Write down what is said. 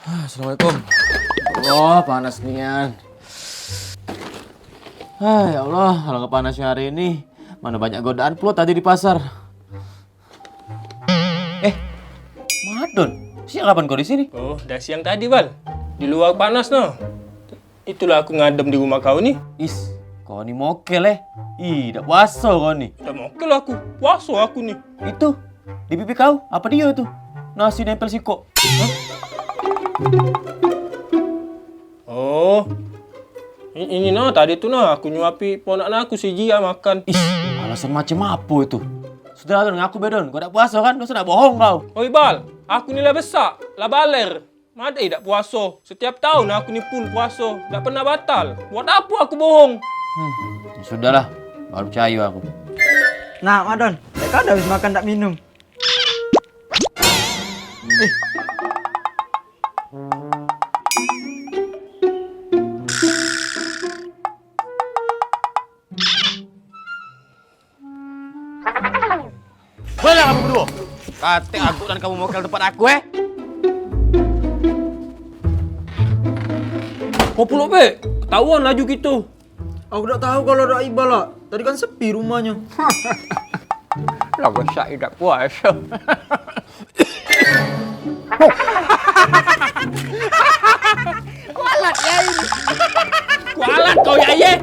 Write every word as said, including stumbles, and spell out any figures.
Assalamualaikum. Wah, panas nian. Hai, ya Allah, alangkah panasnya hari ini. Mana banyak godaan pulo tadi di pasar. Eh, Madon, sejak kapan kau di sini? Oh, dari siang tadi, Bal. Di luar panas, no. Itulah aku ngadem di rumah kau ni. Is, kau ni mokel, eh. Ih, dak puaso kau ni. Dak mokel aku, puaso aku ni. Itu, di pipi kau, apa dia tu? Nasi nempel sikok. Hah? Oh. I- ini nah, tadi tu nah, aku nyuapi ponakan aku si Jia makan. Ih, alasan macam apa itu? Sudahlah, Don, ngaku be, Don. Kau dak puaso kan? Kau sudah bohong kau. Oi, Bal, aku ni lah besak, lah baler. Madai dak puaso. Setiap tahun aku ni full puaso, dak pernah batal. Buat apa aku bohong? Hmm, ya sudahlah, baru percaya aku. Nah, Madon, kau dah habis makan dak minum. Bola kamu berdua. Katek aku dan kamu mokel tempat aku, eh. Kau pulok, Bek. Ketahuan laju gitu. Aku dak tahu kalau ada Iqbal, Lak. Tadi kan sepi rumahnya. Lah, besak dak puasa. Kualat ya ini. Kualat kau ya, ye.